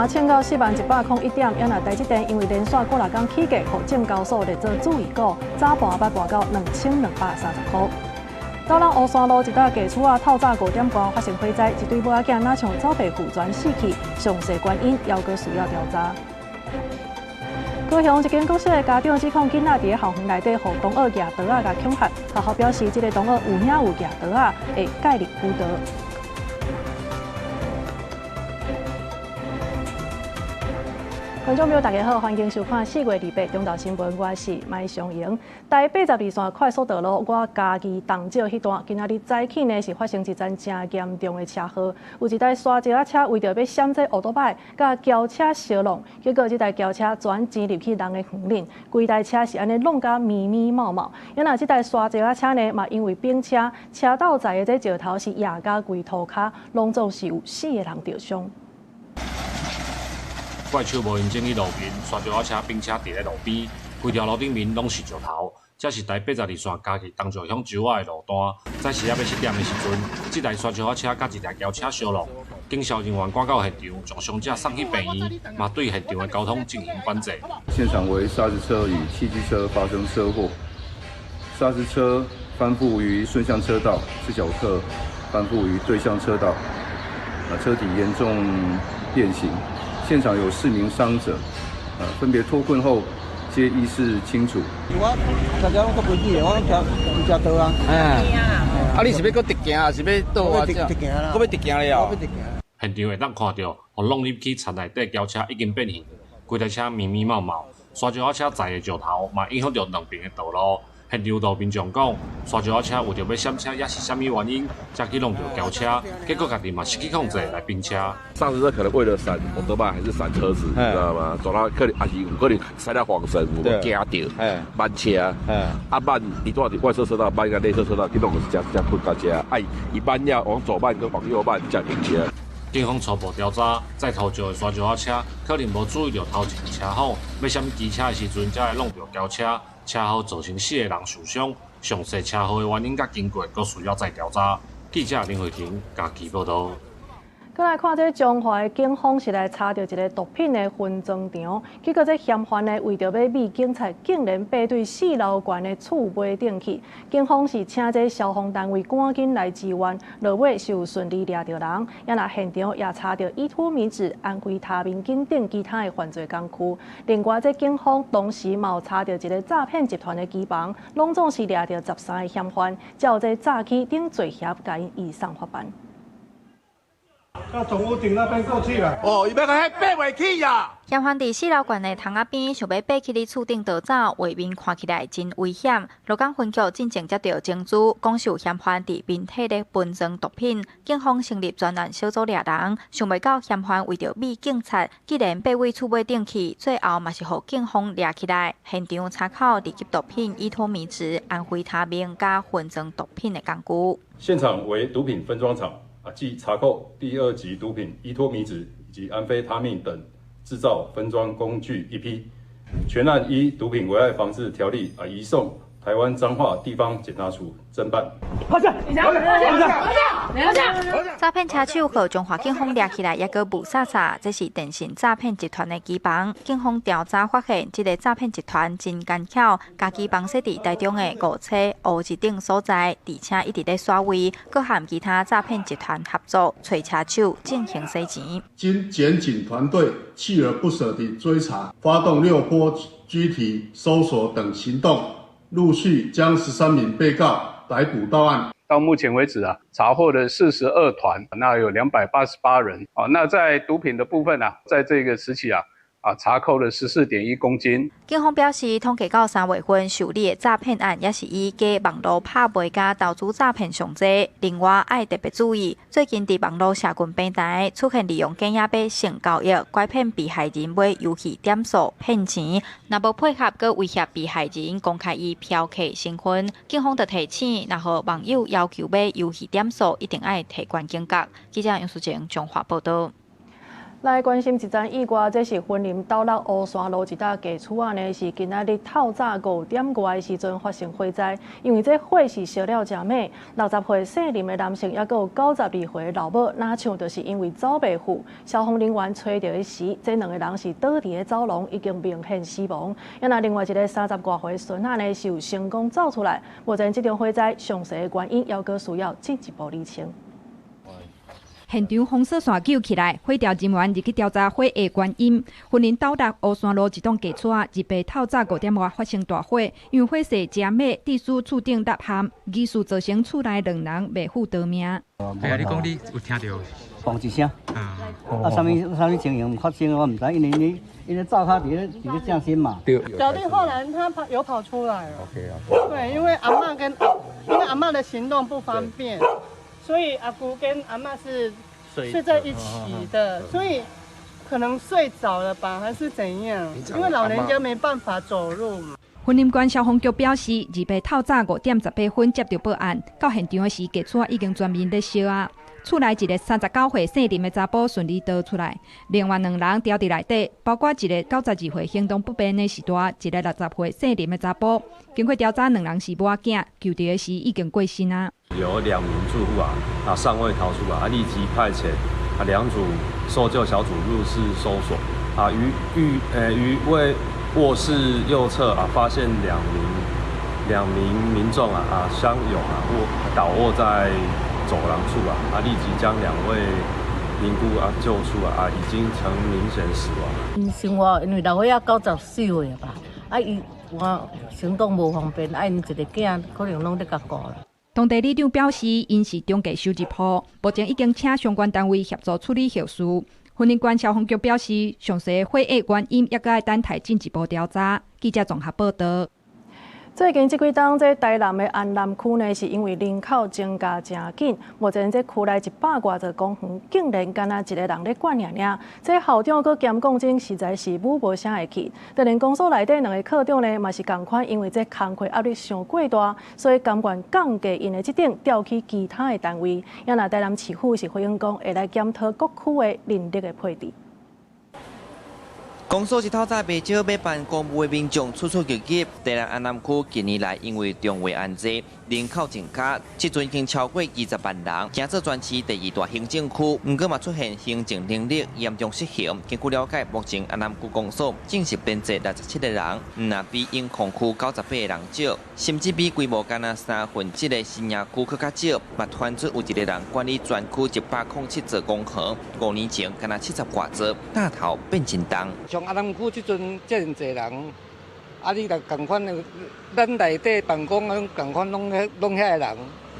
盤衝到40,101點，也若台積電因為連續幾若工起價，予證交所列做注意股，早盤捌盤到2230塊。斗南烏山路一搭低厝仔，透早5點外發生火災，一對母仔囝若像走袂赴全死去，詳細原因猶閣需要調查。高雄一間國小的家長指控囡仔佇校園內底予同學舉刀仔共恐嚇，學校表示這个同學有影有舉刀仔，會介入輔導。觀眾朋友，大家好，歡迎收看4月28中晝新聞，我是麥尚瑩。台82線快速道路，我嘉義東石彼段，今仔日早起呢是發生一場誠嚴重的車禍，有一台沙石仔車為著欲閃這歐多擺，佮轎車相挵，結果這台轎車全鑽入去人的園裡，規台車是按呢挵甲密密麻麻。啊若這台沙石仔車呢，嘛因為反車，車斗載的這石頭是壓甲規塗跤，攏總是有四个人著傷。怪手無閒整去路面，沙石仔車反車佇咧路邊，規條路頂面攏是石頭。這是台82線嘉義東石鄉石仔的路段。早時仔欲7點的時陣，這台沙石仔車佮一台轎車相挵，警消人員趕到現場，將傷者送去病院，嘛對現場的交通進行管制。現場為砂石車與汽機車發生車禍，砂石車翻覆於順向車道，自小客翻覆於對向車道，啊，車體嚴重變形。現場有四名傷者，分別脫困後皆意識清楚。我大家攏足危險的，我攏騎自駕刀啊。哎，啊，你是欲閣直行，還是欲倒啊？直行啦。閣欲直行咧哦。現場會當看著，予挵入去田內底轎車已經變形，規台車密密麻麻，沙石仔車載的石頭嘛影響著兩邊的道路。現場路民眾講，沙石仔車為著欲閃車，抑是啥物原因，才去挵著轎車，結果家己嘛失去控制來反車。砂石車可能為了閃歐多拜，還是閃車子，你知道嗎？走到可能還是有可能駛了晃神，有驚著，慢車，啊慢，伊拄佇外側車道慢佮內側車道去挵，就是才碰到車，啊伊慢了往左慢佮往右慢才停車。警方初步調查，載土石的沙石仔車可能無注意著頭前車禍，欲閃機車的時陣，才會挵著轎車，車禍造成四个人受傷。詳細車禍的原因佮經過，閣需要再調查。記者林慧婷嘉義報導。閣來看這彰化的警方是來查著一个毒品的分裝場，結果這嫌犯呢為著欲避警察，竟然爬對四樓懸的厝尾頂去。警方是請這消防單位趕緊來支援，落尾是有順利掠著人。也若現場也查著依托咪酯、安非他命等其他的犯罪工具。另外，這警方同時嘛有查著一个詐騙集團的機房，攏總是掠著13个嫌犯，才有這早起頂罪嫌共𪜶移送法辦。到總屋頂那邊過去了。哦，伊欲共彼爬袂去呀。嫌犯佇四樓懸的窗仔邊，想欲爬去你厝頂逃走，畫面看起來真危險。鹿港分局進前接著情資，講是有嫌犯佇民宅咧分裝毒品，警方成立專案小組掠人，想袂到嫌犯為著避警察，竟然爬位厝尾頂去，最後嘛是予警方掠起來。現場查扣二級毒品依托咪酯、安非他命佮分裝毒品的工具。現場為毒品分裝廠。啊，計查扣第二級毒品依托咪酯以及安非他命等製造分裝工具一批，全案依毒品危害防治條例啊移送台灣彰化地方檢察署偵辦。詐騙車手予彰化警方掠起來，猶閣霧煞煞，這是電信詐騙集團的機房。警方調查發現，這个詐騙集團真奸巧，共機房設佇台中的五車烏日頂所在，而且一直咧刷位，閣和其他詐騙集團合作，揣車手進行洗錢。經檢警團隊鍥而不捨地追查，發動六波拘提、搜索等行動，陸續將13名被告逮捕到案。到目前為止啊，查獲了42團，那有288人啊。那在毒品的部分啊，在這個時期啊，查扣了14.1公斤。警方表示，統計到3月份受理的詐騙案，也是以假網路拍賣佮投資詐騙上濟。另外，愛特別注意，最近佇網路社群平台出現利用假影買性交易，拐騙被害人買遊戲點數騙錢，若無配合，閣威脅被害人公開伊嫖客身份。警方就提醒，若予網友要求買遊戲點數，一定愛提懸警覺。記者楊淑靜彰化報導。來關心一樁意外，這是雲林斗六烏山路一搭家厝仔呢，是今仔日透早5點外的時陣發生火災。因為這火是燒了誠猛，60歲姓林的男性，抑閣有92歲的老母，若像就是因為走袂赴，消防人員揣著的時，這兩個人是倒佇咧走廊，已經明顯死亡。抑若另外一個30外歲孫仔呢，是有成功走出來。目前這場火災詳細的原因，猶閣需要進一步釐清。現場封鎖線救起來，火調人員入去調查火的原因。雲林斗六烏山路一棟家厝仔，日晡透早5點外發生大火，因為火勢誠猛，致使厝頂塌陷，疑似造成厝內兩人袂赴逃命。哎呀，你講你有聽著？嘣一聲，啊，啥物啥物情形發生我毋知，因為你因為灶跤佇咧正身嘛。對。小弟後來他跑有跑出來了。 OK 啊。對，因為阿嬤的行動不方便。所以阿姑跟阿嬤是睡在一起的，所以可能睡着了吧，還是怎樣？因為老人家沒辦法走路嘛。雲林縣消防局表示，二八透早5點18分接到報案，到現場的時，家厝已經全面咧燒啊。厝內一個39歲姓林的查埔順利逃出來，另外兩人牢佇內底，包括一個92歲行動不便的序大，一個60歲姓林的查埔。經過調查，兩人是母仔，救著的時已經過身啊。有兩名住戶啊，尚未逃出啊，立即派遣兩組搜救小組入室搜索啊，於位臥室右側啊，發現兩名民眾啊相擁啊臥倒臥在走廊處啊，立即將兩位靈骨啊救出啊，已經呈明顯死亡。𪜶生活因為老歲仔94歲了吧，啊伊我行動無方便，啊𪜶一个囝可能攏咧共顧啦。當地里長表示，𪜶是中低收入戶，目前已經請相關單位協助處理後事。雲林縣消防局表示，詳細火的原因猶閣愛等待進一步調查。記者綜合報道。最近這幾冬，這台南的安南區呢，是因為人口增加誠緊，目前這區內100外座公園，竟然干焦一个人咧管爾爾。這校長閣兼講真，實在是武無啥會去。就連公所內底兩个課長呢，嘛是仝款，因為這工課壓力傷過大，所以甘願降低𪜶的職等，調去其他的單位。也若台南市府是回應講，會來檢討各區的人力的配置。公所一透早袂少欲辦公務的民眾出出入入。台南安南區近年來因為重劃安置，人口增加，這陣已經超過20萬人，成做全市第二大行政區。毋過嘛出現行政能力嚴重失衡。根據了解，目前安南區公所正式編制67個人，毋但比永康區98個人少，甚至比規模干焦1/3的新營區閣較少。嘛傳出有一個人管理全區107座公園，5年前干焦70外座，擔頭變真重。像安南區這陣遮爾濟人，啊，你若仝款的，咱內底辦公啊，仝款攏遐攏遐个人，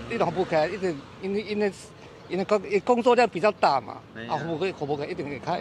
你若服務起來，一定因為工作量比較大嘛，啊，服務起來一定會較差。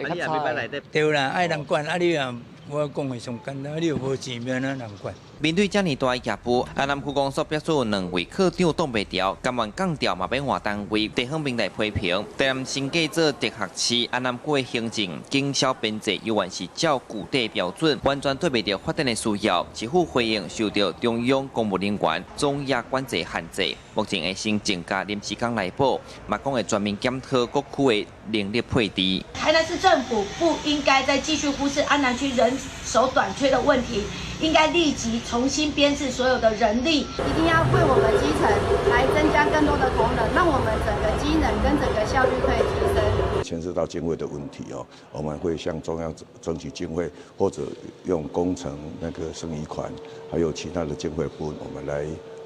對啦，愛人管，啊，你若我講的上簡單，你又無錢，欲按怎人管？面對遮爾大的業務，安南區公所表示，兩位課長擋袂牢，甘願降調嘛欲換單位。地方民代批評，台南新計做直轄市，安南區的行政警消編制猶原是照舊底標準，完全對袂著發展的需要。市府回應受著中央公務人員總額管制限制，目前會先增加臨時工來補，嘛講會全面檢討各區的人力配置。台南市政府不應該再繼續忽視安南區人手短缺的問題，應該立即重新編制所有的人力，一定要為我們基層來增加更多的同仁，讓我們整個機能跟整個效率可以提升。牽涉到經費的問題哦，我們會向中央爭取經費，或者用工程那個剩餘款，還有其他的經費部分，我們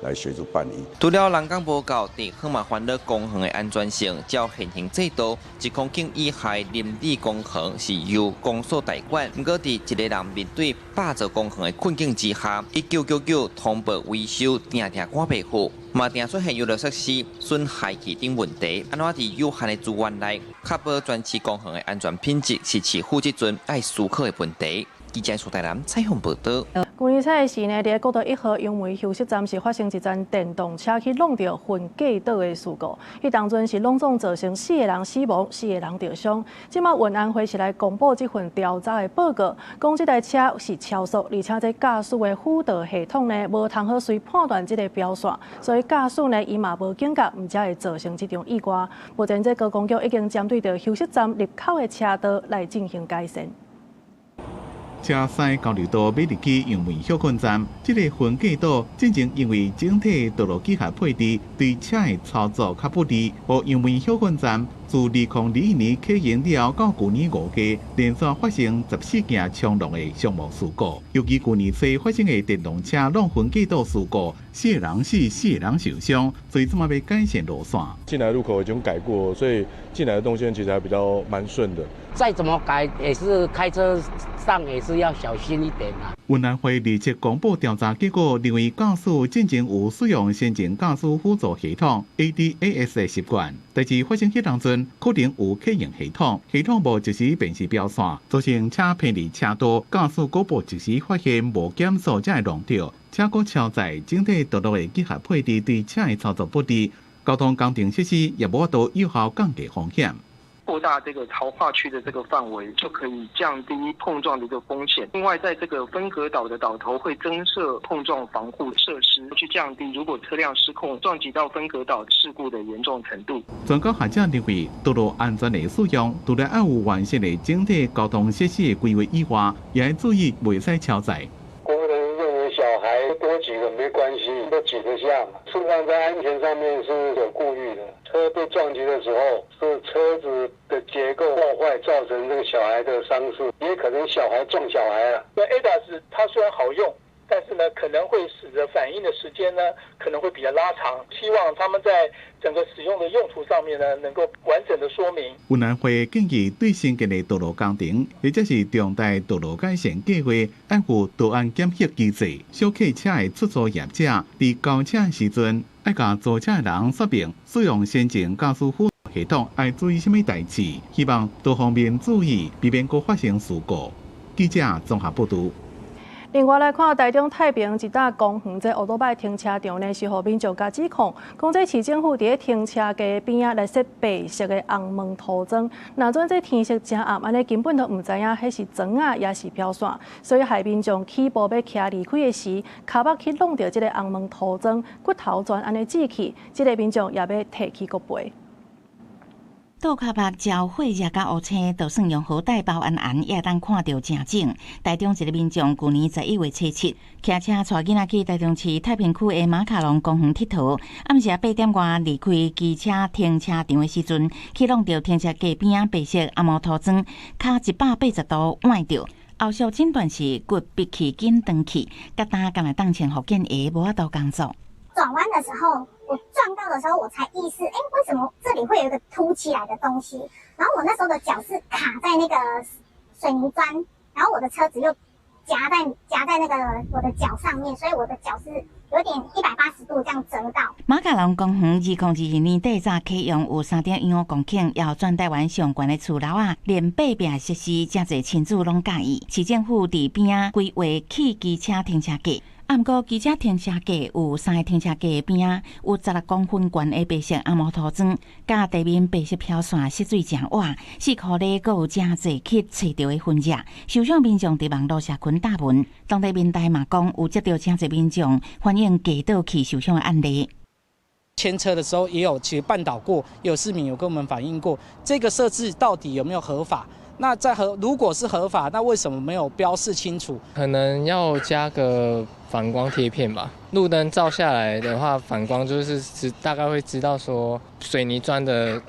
來協助辦理。除了人工無夠，地方嘛煩惱公園的安全性，照現行制度，1公頃以下林地公園是由公所代管。毋過，佇一个人面對百座公園的困境之下，1999通報維修，定定趕袂赴，嘛定出現遊樂設施損害器等問題。按怎佇有限的資源內，確保全市公園的安全品質，是市府這陣愛思考的問題。記者蘇台南採訪報道。舊年初時呢，佇國道一號楊梅休息站是發生一盞電動車去挵著分隔島的事故，彼當陣是攏總造成四个人死亡，四个人著傷。這馬運安會是來公布這份調查的報告，講這台車是超速，而且這駕駛的輔導系統呢無通好隨判斷這个標線，所以駕駛呢伊嘛無警覺，毋才會造成這場意外。目前這高公局已經針對著休息站入口的車道來進行改善。車駛交流道欲入去楊梅歇睏站，這个分隔島進前因為整體道路機械配置對車的操作較不利，予楊梅歇睏站自2021年啟用了後到舊年5月，連續發生14件衝撞的傷亡事故。尤其舊年初發生的電動車挵分隔島事故，四个人死，四个人受傷，所以這馬欲改善路線。進來入口已經改過，所以進來的動線其實還比較蠻順的。再怎麼改，也是開車上也是要小心一點啦。運安會立即公布調查結果，認為駕駛進前有使用先進駕駛輔助系統 ADAS 的習慣，代誌發生彼當陣可能有啟用系統，系統無即時辨識標線，造成車偏離車道，駕駛閣無及時發現無減速才會挵著，車閣超載，整體道路的機械配置對車的操作不利，交通工程設施也無法度有效降低風險。擴大這個槽化區的這個範圍，就可以降低碰撞的一個風險。另外，在這個分隔島的島頭會增設碰撞防護設施，去降低如果車輛失控撞擊到分隔島事故的嚴重程度。專家學者認為，道路安全的使用，除了愛有完善的整體交通設施的規劃以外，也愛注意袂使超載。國人認為小孩多擠個沒關係，都擠得下嘛。事實上，在安全上面是有顧慮的。車被撞擊的時候，是車子的結構破壞造成這個小孩的傷勢，也可能小孩撞小孩了。那 ADAS 它雖然好用，但是呢，可能會使得反應的時間呢，可能會比較拉長。希望他們在整個使用的用途上面呢，能夠完整的說明。運安會建議對新建的道路工程，或者是重大道路改善計劃，愛有道安檢核機制。小客車的出租業者佇交車時陣，愛共租車的人說明使用先進駕駛輔助系統愛注意啥物代誌，希望多方面注意，避免閣發生事故。記者綜合報導。另外來看，台中太平一搭公園這歐多擺停車場呢，是予民眾共指控，講這市政府佇咧停車格邊仔來設白色的紅毛塗裝，若陣這天色誠暗，按呢根本都毋知影彼是磚仔抑是標線，所以害民眾起步欲騎離開的時，跤目去挵著這个紅毛塗裝，骨頭全按呢折去，這个民眾也欲提起國賠。倒跤目焦火熱佮烏青，就算用雨袋包絚絚，也會當看著誠準。台中一个民眾舊年11月初七，騎車帶囡仔去台中市太平區的馬卡龍公園𨑨迌，暗時8點外離開機車停車場的時陣，去挵著停車格邊仔白色紅毛塗裝，跤180度崴著，後續診斷是骨逼氣筋斷去，佮擔敢會當穿復健鞋，無法度工作。轉彎的時候，我撞到的時候，我才意識，欸，為什麼這裡會有一個凸起來的東西？然後我那時候的腳是卡在那個水泥磚，然後我的車子又夾在那個我的腳上面，所以我的腳是有點180度這樣折到。馬卡龍公園2022年底早啟用，有3.15公頃，予全台灣上懸的厝樓仔，連爬壁設施，誠濟親子攏佮意。市政府佇邊仔規劃汽機車停車格。啊，毋過機車停車格有三个停車格邊仔有16公分懸的白色紅毛塗裝，佮地面白色飄線色水誠倚，四箍裡閣有誠濟去揣著的痕跡。受傷民眾佇網路社群貼文，當地民代嘛講有接著誠濟民眾反映跌倒去受傷的案例。牽車的時候也有其實絆倒過，有市民有跟我們反映過，這個設置到底有沒有合法？那在合如果是合法，那為什麼沒有標示清楚？可能要加個反光貼片吧。路燈照下來的話，反光就是大概會知道說水泥磚的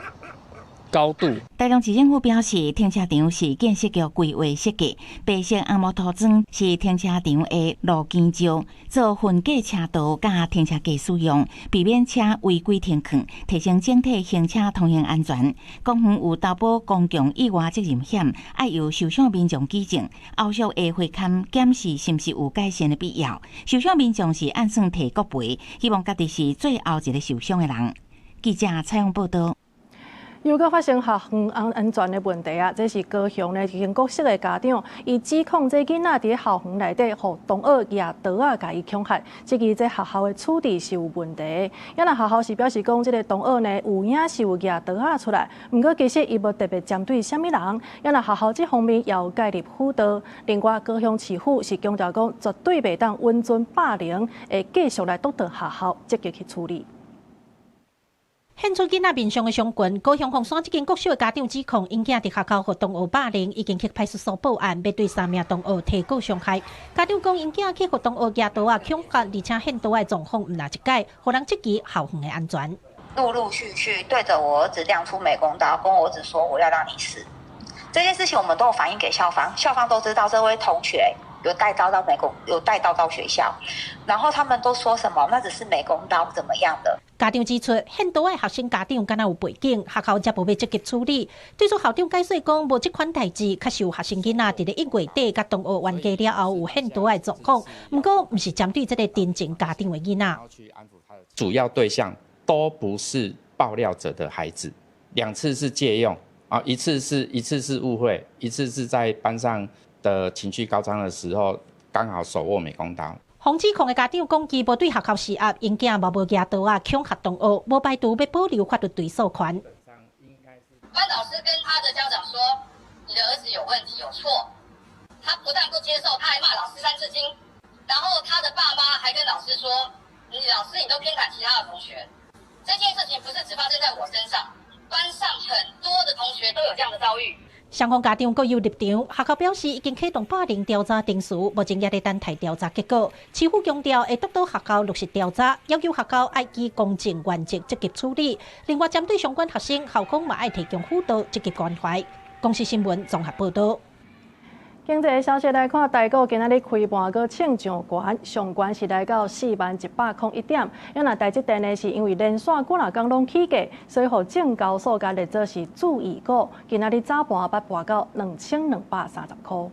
高度。台中市政府表示，停車場是建設局規劃設計，白色紅毛塗裝是停車場的路肩石，做分隔車道佮停車格使用，避免車違規停囥，提升整體行車通行安全。公園有投保公共意外責任險，愛由受傷民眾舉證，後續會會勘檢視是毋是有改善的必要。受傷民眾是按算提國賠，希望家己是最後一个受傷的人。記者採訪報導。又閣發生學園安全的問題啊！這是高雄的一間國小的家長，伊指控這囡仔佇校園內底，予同學舉刀仔共伊恐嚇，質疑這學校的處置是有問題。啊若學校是表示講，這个同學呢有影是有舉刀仔出來，毋過其實伊無特別針對啥物人。啊若學校這方面也有介入輔導。另外，高雄市府是強調講，絕對袂當允准霸凌，會繼續來督導學校積極去處理。現出囡仔面上的傷痕，高雄鳳山這間國小的家長指控，𪜶囝佇學校予同學霸凌，已經去派出所報案，欲對三名同學提告傷害。家長講，𪜶囝去予同學舉刀仔恐嚇，而且獻刀仔的狀況毋若一擺，予人質疑校園的安全。陸陸續續對著我兒子亮出美工刀，跟我兒子說我要讓你死。這件事情我們都有反映給校方，校方都知道這位同學有帶刀到美工，有帶刀到學校，然後他們都說什麼？那只是美工刀，怎麼樣的？家長指出，獻刀的學生家長敢若有背景，學校才無欲積極處理。對此校長解釋講，無這款代誌，確實有學生囡仔佇咧1月底佮同學冤家了後有獻刀的狀況，毋過毋是針對這个陳情家長的囡仔。主要對象都不是爆料者的孩子，兩次是借用啊，一次是誤會，一次是在班上的情緒高漲的時候，剛好手握美工刀。予指控的家長講，伊無對學校施壓，𪜶囝嘛無舉刀仔恐嚇同學，無排除欲保留法律追訴權。班導師跟他的家長說：“你的兒子有問題，有錯。”他不但不接受，他還罵老師三字經。然後他的爸媽還跟老師說：“你老師你都偏袒其他的同學。”這件事情不是只發生在我身上，班上很多的同學都有這樣的遭遇。雙方家長各有立場，學校表示已經啟動霸凌調查程序，目前也佇等待調查結果。市府強調會督導學校落實調查，要求學校愛依公正原則積極處理。另外，針對相關學生，校方嘛愛提供輔導，積極關懷。公視新聞綜合報導。經濟消息來看，台股今仔日開盤閣衝上懸，上懸是來到40,101點。啊若台積電呢，是因為連續幾若工攏起價，所以予證交所共列做是注意股。今仔日早盤捌跋到2230塊。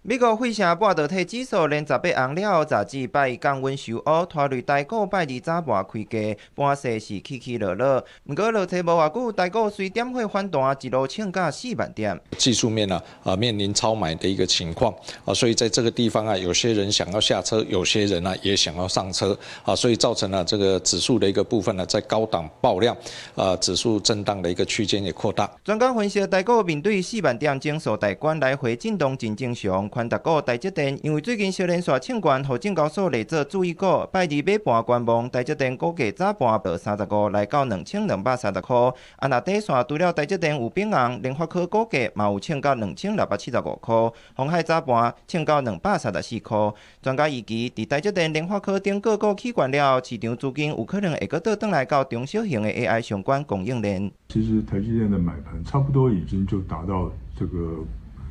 美國費城半導體指數連十八紅了後，十四擺降溫收烏，拖累台股拜二早盤開低，盤勢是起起落落。毋過落車無偌久，台股隨點火反彈，一路衝到4萬點。技術面呢，面臨超買的一個情況啊，所以在這個地方啊，有些人想要下車，有些人呢也想要上車啊，所以造成了這個指數的一個部分呢，在高檔爆量，啊，指數震盪的一個區間也擴大。專家分析，台股面對四萬點整數大關來回震盪真正常。寬達股台積電，因為最近小連續衝懸，予證交所列做注意股，拜二尾盤觀望，台積電股價早盤落35，來到2230塊。啊，若短線除了台積電有變紅，聯發科股價嘛有衝到2675塊，鴻海早盤衝到234塊。專家預期，佇台積電、聯發科等個股起懸了後，市場資金有可能會閣倒轉來到中小型的 AI 相關供應鏈。其實台積電的買盤差不多已經就達到這個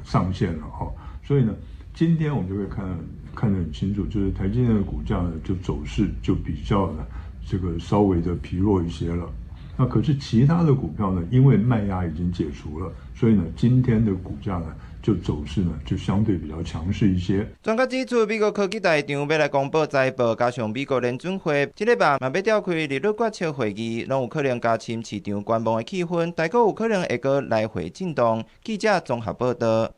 上限了哈。所以呢，今天我們就會看得很清楚，就是台積電的股價呢，就走勢就比較呢，這個稍微的疲弱一些了。那可是其他的股票呢，因為賣壓已經解除了，所以呢，今天的股價呢，就走勢呢，就相對比較強勢一些。專家指出，美國科技大廠欲來公布財報，加上美國聯準會這禮拜嘛欲召開利率決策會議，攏有可能加深市場觀望的氣氛，台股有可能會閣來回震盪。記者綜合報導。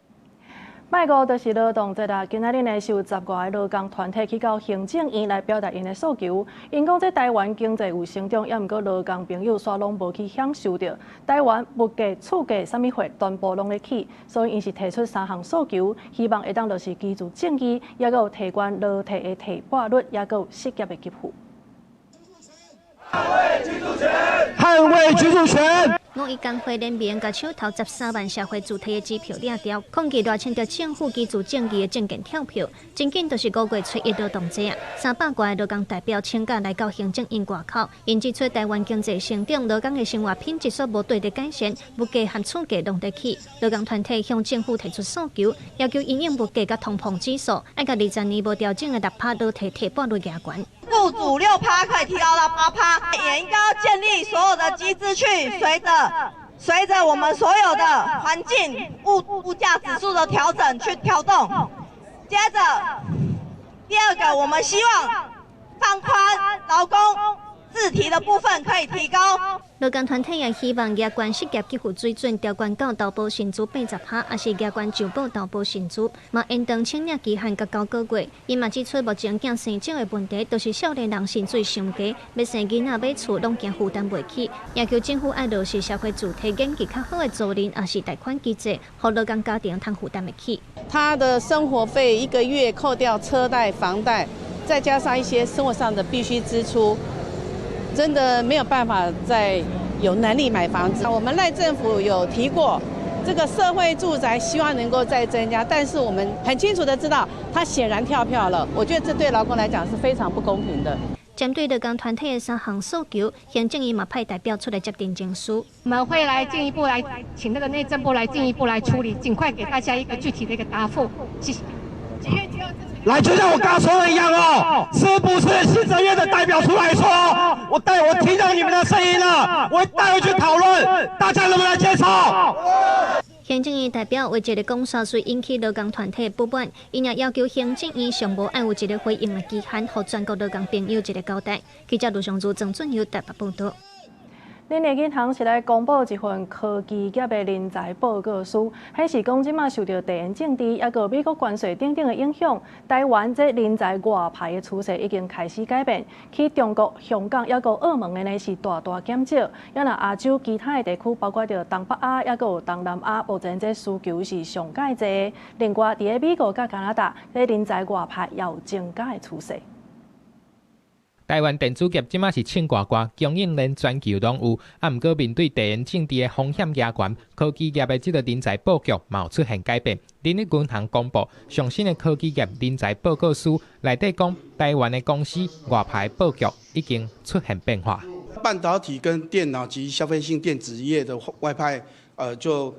拜五就是勞動節啦，今仔日呢是有十外个勞工團體去到行政院來表達𪜶的訴求。𪜶講這台灣經濟有成長，猶毋過勞工朋友煞攏無去享受著。台灣物價、厝價、啥物貨全部攏咧起，所以𪜶是提出三項訴求，希望會當落實居住正義，猶閣有提懸勞退的提撥率，猶閣有失業的給付。捍衛居住權！捍衛居住權！五一工會聯名共手頭13萬社會主體的支票領掉，抗議賴清德政府居住正義的政見跳票。真緊就是5月初1勞動節啊！300外個勞工代表請假來到行政院外口，𪜶指出台灣經濟成長，勞工的生活品質煞無綴著改善，物價和厝價攏佇起。勞工團體向政府提出訴求，要求因應物價佮通膨指數，愛共20年無調整的6趴勞退提撥率加懸。雇主6趴可以提高到8趴，也應該要建立所有的機制去隨著我們所有的環境物價指數的調整去調動。接着，第二個，我們希望放寬勞工自提的部分可以提高。勞工團體也希望額懸失業給付水準調懸到投保薪資80%，抑是額懸就保投保薪資，嘛延長請領期限到9個月。伊嘛指出，目前囝生少的問題，就是少年人薪水傷低，欲生囡仔買厝攏驚負擔袂起，要求政府愛落實社會住宅研究較好的租賃，抑是貸款機制，予勞工家庭通負擔會起。他的生活費一個月扣掉車貸、房貸，再加上一些生活上的必須支出。真的沒有辦法再有能力買房子。我們賴政府有提過，這個社會住宅希望能夠再增加，但是我們很清楚的知道，他顯然跳票了。我覺得這對勞工來講是非常不公平的。針對勞工團體的三項訴求，行政院嘛派代表出來接陳情書。我們會來進一步來請那個內政部來進一步來處理，盡快給大家一個具體的一個答覆。謝謝。來，就像我剛說的一樣哦，是不是行政院的代表出來說，我帶我聽到你們的聲音了，我會帶回去討論，大家能不能接受？行政院代表為一个講煞，遂引起勞工團體不滿，𪜶也要求行政院上無愛有一個回應的期限，予全國勞工朋友一個交代。記者盧尚如、曾俊佑台北報導。人力銀行是來公布一份科技業的人才報告書，顯示講這馬受著地緣政治，抑閣美國關稅等等的影響，台灣這人才外派的趨勢已經開始改變。去中國、香港抑閣澳門的呢是大大減少，抑若亞洲其他的地區，包括著東北亞抑閣有東南亞，目前這需求是上蓋濟。另外，佇咧美國佮加拿大，這人才外派也有增加的趨勢。台灣電子業這馬是唱歌歌，供應鏈全球攏有。啊，毋過面對地緣政治的風險加懸，科技業的這个人才布局嘛有出現改變。人力銀行公布上新的科技業人才報告書，內底講台灣的公司外派布局已經出現變化。半導體跟電腦及消費性電子業的外派，就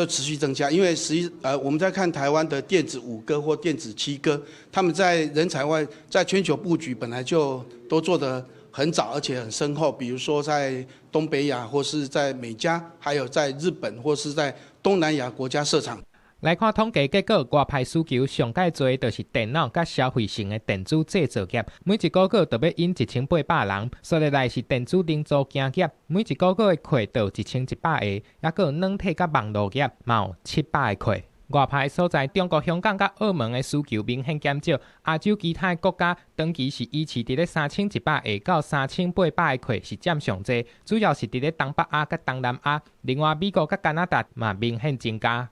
持續增加，因為實際我們在看台灣的電子五哥或電子七哥，他們在人才外，在全球布局本來就都做得很早，而且很深厚。比如說在東北亞或是在美加，還有在日本或是在東南亞國家設廠。來看統計結果，外派需求上蓋濟就是電腦佮消費性的電子製造業，每一個月就欲引1800人。紲落來是電子零組件業，每一個月的缺就1100個，抑閣有軟體佮網路業，嘛有700個缺。外派所在，中國香港佮澳門的需求明顯減少，亞洲其他國家長期是維持佇咧3100個到3800個缺是佔上濟，主要是佇咧東北亞佮東南亞。另外，美國佮加拿大嘛明顯增加。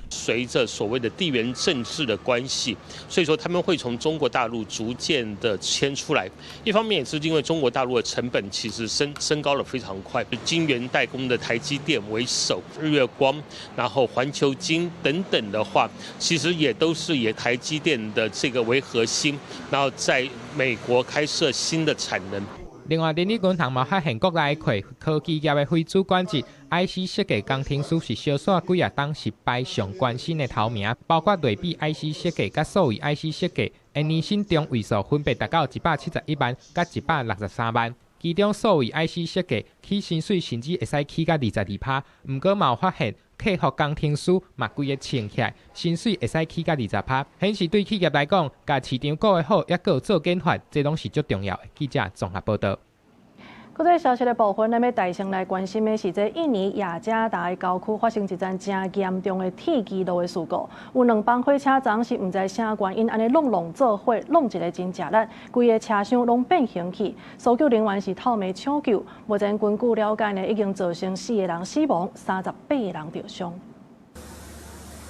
隨着所謂的地緣政治的關係，所以說他們會從中國大陸逐漸的遷出來。一方面也是因為中國大陸的成本其實升高了非常快，晶圓代工的台積電為首，日月光，然後環球晶等等的話，其實也都是以台積電的這個為核心，然後在美國開設新的產能。另外，人力銀行嘛發現國內的科技業的非主管職 IC 設計工程師是小煞幾仔冬是排上懸薪的頭名，包括類比 IC 設計佮數位 IC 設計，的年薪中位數分別達到171萬佮163萬。其中數位 IC 設計起薪水甚至會使起到22%，毋過嘛有發現客服工程師嘛規个衝起來，薪水會使起到20%，顯示對企業來講，共市場顧得好，抑閣有做研發，這攏是足重要的。記者綜合報導。國際消息的部分，咱欲帶先來關心的是，這印尼雅加達的郊區發生一樁真嚴重的鐵支路的事故，有兩班火車昨是毋知啥原因，按呢挏挏做伙，挏一个真食力，規个車廂攏變形去，搜救人員是透暝搶救，目前根據了解呢，已經造成四個人死亡，38個人著傷。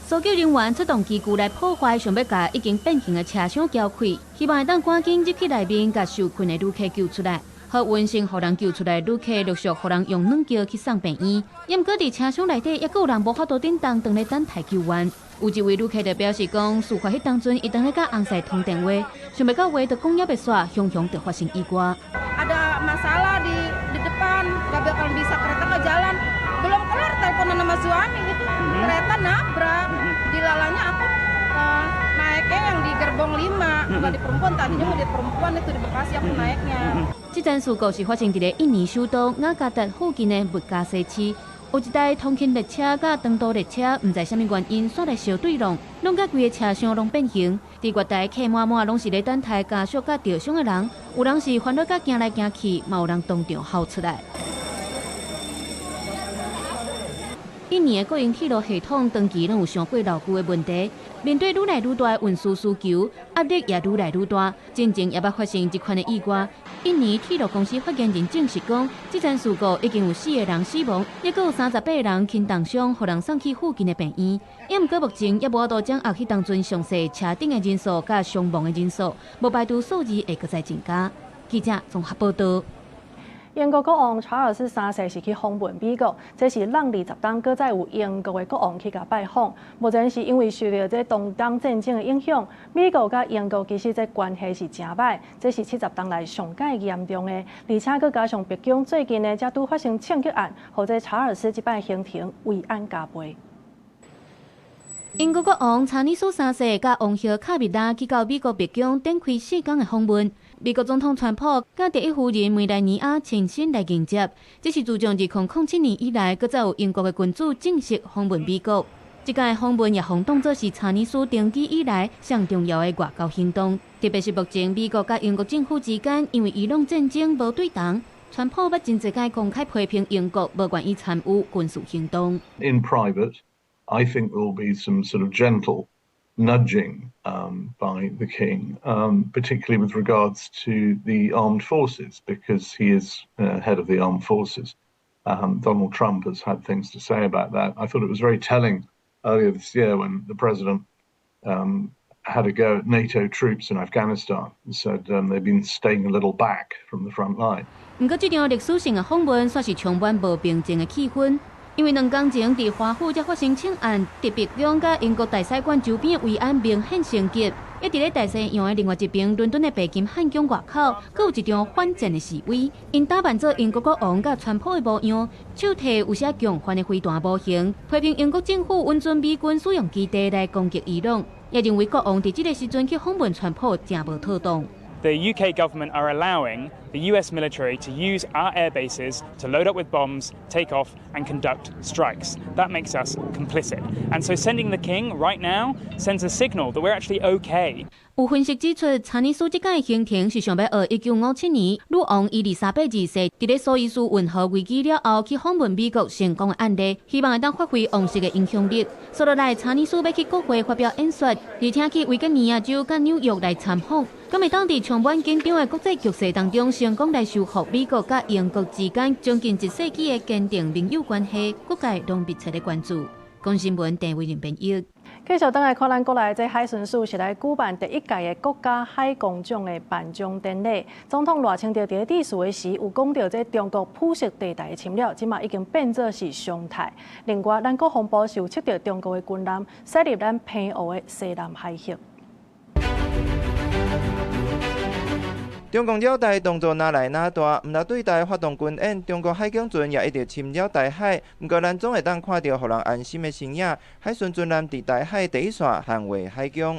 搜救人員出動機具來破壞，想欲共已經變形的車廂撬開，希望會當趕緊入去內面，共受困的旅客救出來。好運幸予人救出來，旅客陸續予人用軟轎去送病院。毋過佇車廂內底，猶閣有人無法度振動，當咧等待救援。有一位旅客就表示講，事發彼當陣，伊當咧佮翁婿通電話，想袂到話都講猶未煞，雄雄就發生意外。 Ada masalah di depan, nggak bakal bisa kereta nggak jalan. Belum kelar teleponan sama suami itu kereta nabrak. Dilalahnya aku naiknya yang di gerbong 5, bukan di perempuan. Tadinya mau di perempuan itu di Bekasi aku naiknya. 這樁事故是發生佇咧印尼首都雅加達附近的麥加西市。有一台通勤列車佮長途列車，毋知啥物原因，煞來相對挵，弄甲規个車廂攏變形。佇月台客滿滿，攏是咧等待家屬佮著傷的人，有人是煩惱甲行來行去，嘛有人當場哭出來。印尼的國營鐵路系統長期攏有傷過老舊的問題，面對愈來愈大的運輸需求，壓力也愈來愈大。進前也捌發生這款的意外。印尼鐵路公司發言人證實講，這場事故已經有4個人死亡，抑閣有38個人輕重傷，予人送去附近的病院。也毋過目前猶無法度掌握彼當陣詳細車頂的人數佮傷亡的人數，無排除數字會閣再增加。記者綜合報道。英國國王查爾斯三世是去訪問美國，這是湳20冬閣再有英國的國王去共拜訪。目前是因為受著這中東戰爭的影響，美國佮英國其實這關係是誠歹，這是70冬來上蓋嚴重的。而且閣加上白宮最近呢，才拄發生槍擊案，予這查爾斯這擺行程危安加倍。英國國王查爾斯三世佮王后卡蜜拉去到美國白宮展開4天的訪問。美國總統川普佮第一夫人梅蘭妮亞親身來迎接，這是自從2007年以來，閣再有英國的君主正式訪問美國。這屆訪問也予當作是查爾斯登基以來上重要的外交行動，特別是目前美國佮英國政府之間因為伊朗戰爭無對同，川普捌真濟擺公開批評英國無願意參與軍事行動。 In private, I think there will be some sort of gentle nudging by the king, particularly with regards to the armed forces, because he is head of the armed forces. Donald Trump has had things to say about that. I thought it was very telling earlier this year when the president had a go at NATO troops in Afghanistan and said they've been staying a little back from the front line. 毋過，這場歷史性的訪問，煞是充滿無平靜的氣氛。因為兩工前佇華府才發生槍案，佇白宮佮英國大使館周邊的維安明顯升級。一佇咧大西洋的另外一邊，倫敦的白金漢宮外口，閣有一場反戰的示威。𪜶打扮做英國國王佮川普的模樣，手提有寫共犯的飛彈模型，批評英國政府允准美軍使用基地來攻擊伊朗，也認為國王佇這个時陣去訪問川普誠無妥當。 The UK government are allowing the US military to use our air bases to load up with bombs, take off, and conduct strikes. That makes us complicit. And so sending the king right now sends a signal that we're actually okay. 有分析指出，查爾斯這擺行程是想欲學1957年女王伊麗莎白二世佇咧蘇伊士運河危機了後去訪問美國成功的案例，希望會當發揮王室的影響力。紲落來，查爾斯欲去國會發表演說，而且去維吉尼亞州佮紐約來參訪。敢會當佇充滿緊張的國際局勢當中，成功來修復美國佮英國之間將近一世紀的堅定盟友關係，各界攏密切咧關注。公視新聞鄭偉仁編譯。繼續轉來看咱國內這海巡署是來舉辦第一屆的國家海功獎的頒獎典禮。總統賴清德佇咧致辭的時，有講著這中國灰色地帶的侵略，這馬已經變做是常態。另外，咱國防部是有測著中國的軍艦駛入咱澎湖的西南海域。中共繞台動作若來若大，毋但對台發動軍演，中國海警船也一直侵擾台海。毋過，咱總會當看著予人安心的身影，海巡船艦佇台海第一線捍衛海疆。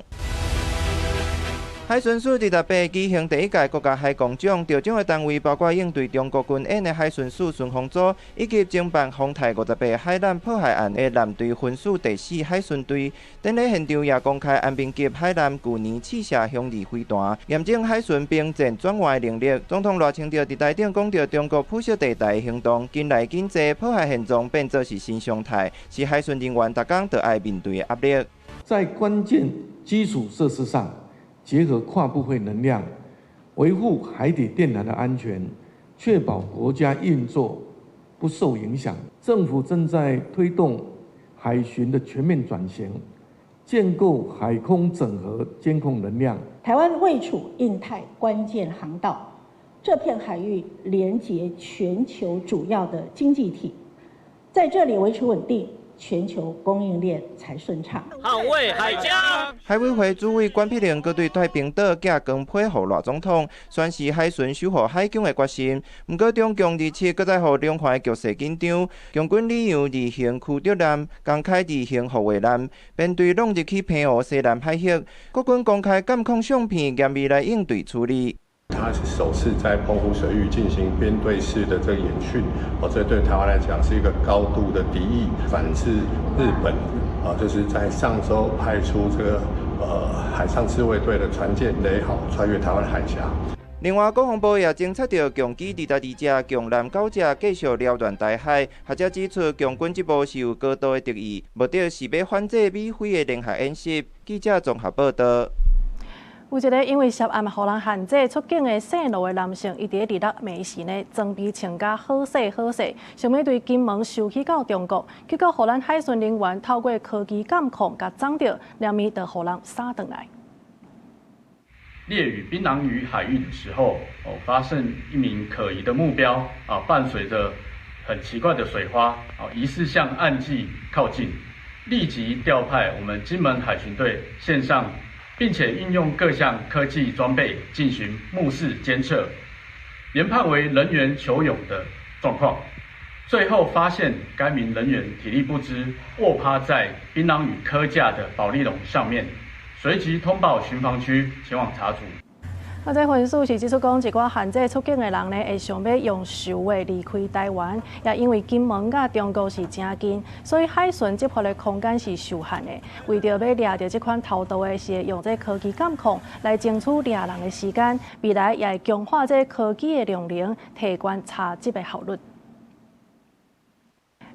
海巡署28舉行第一屆國家海功獎，得獎的單位包括應對中國軍演的海巡署巡防組，以及偵辦宏泰58海難破壞案的艦隊分署第四海巡隊。典禮現場也公開安平級海艦舊年試射雄二飛彈，驗證海巡兵戰轉換的能力。總統賴清德佇台頂講著中國灰色地帶的行動，近來緊濟破壞現狀變做是新常態，是海巡人員逐工都愛面對的壓力。在關鍵基礎設施上，結合跨部會能量，維護海底電纜的安全，確保國家運作不受影響。政府正在推動海巡的全面轉型，建構海空整合監控能量。台灣位處印太關鍵航道，這片海域連接全球主要的經濟體，在這裡維持穩定，全球供應鏈才順暢。捍衛海疆。海委會主委關碧玲閣對太平島寄光批予賴總統，宣示海巡守護海疆的決心。毋過中共27閣再予兩岸局勢緊張，共軍利用二型驅逐艦公開二型護衛艦，編隊弄入去澎湖西南海域。國軍公開監控相片，嚴密來應對處理。它是首次在澎湖水域進行編隊式的這個演訓，哦，這對台灣來講是一個高度的敵意，反制日本，啊，就是在上週派出這個海上自衛隊的船艦雷號穿越台灣海峽。另外，國防部也偵測著共機22隻、共艦9隻繼續擾亂台海。學者指出，共軍這步是有高度的敵意，目的是欲反制美菲的聯合演習。記者綜合報道。有一个因為涉案予人限制出境的姓羅的男性，伊佇咧26暝時呢，裝備穿甲好勢好勢，想欲對金門收去到中國，結果予咱海巡人員透過科技監控共摠著，連面就予人殺轉來。獵與檳榔嶼海域的時候，哦，發現一名可疑的目標，啊，伴隨着很奇怪的水花，啊，疑似向岸際靠近，立即調派我們金門海巡隊線上，並且運用各項科技裝備進行目視監測，研判為人員求泳的狀況，最後發現該名人員體力不支，臥趴在檳榔嶼科架的保麗龍上面，隨即通報巡防區前往查處。啊，這分析是指出講，一寡限制出境的人呢，會想欲用游的離開台灣，也因為金門佮中國是誠近，所以海巡執法的空間是受限的。為著欲掠著這款偷渡的，是會用這科技監控來爭取掠人的時間，未來也會強化這科技的量能，提懸查緝的效率。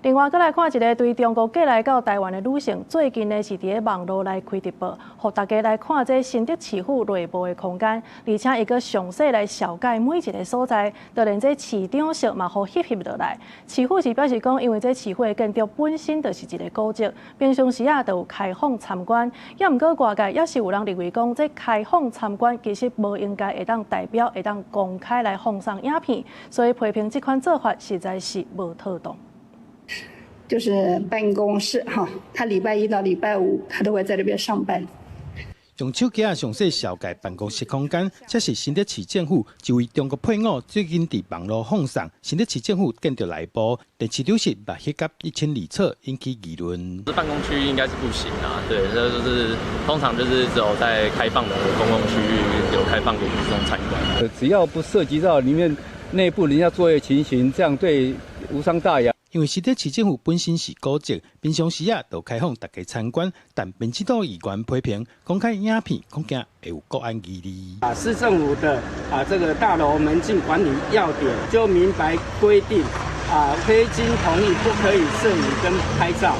另外，閣來看一个對中國過來到台灣的女性，最近呢是佇咧網路來開直播，予大家來看這新竹市府內部的空間，而且伊閣詳細來紹介每一个所在，就連這市長室嘛，予翕翕落來。市府是表示講，因為這市府的建築本身就是一个古蹟，平常時啊就有開放參觀。也毋過外界也是有人認為講，這開放參觀其實無應該會當代表會當公開來放送影片，所以批評這款做法實在是無妥當。就是辦公室哈，他禮拜一到禮拜五，他都會在這邊上班。用手機仔詳細紹介辦公室空間，這是新竹市政府一位中國配偶最近佇網路放送新竹市政府建築內部，佇市長室嘛翕甲一清二楚，引起議論。辦公區應該是不行啊，對，這就是通常就是只有在開放的公共區域有開放給民眾參觀。只要不涉及到裡面內部人家作業情形，這樣對無傷大雅。因為新竹市政府本身是古蹟，平常時啊就開放大家參觀，但民進黨議員批評公開影片，恐驚會有國安疑慮。啊，市政府的啊這個大樓門禁管理要點就明白規定，啊，非經同意不可以攝影跟拍照。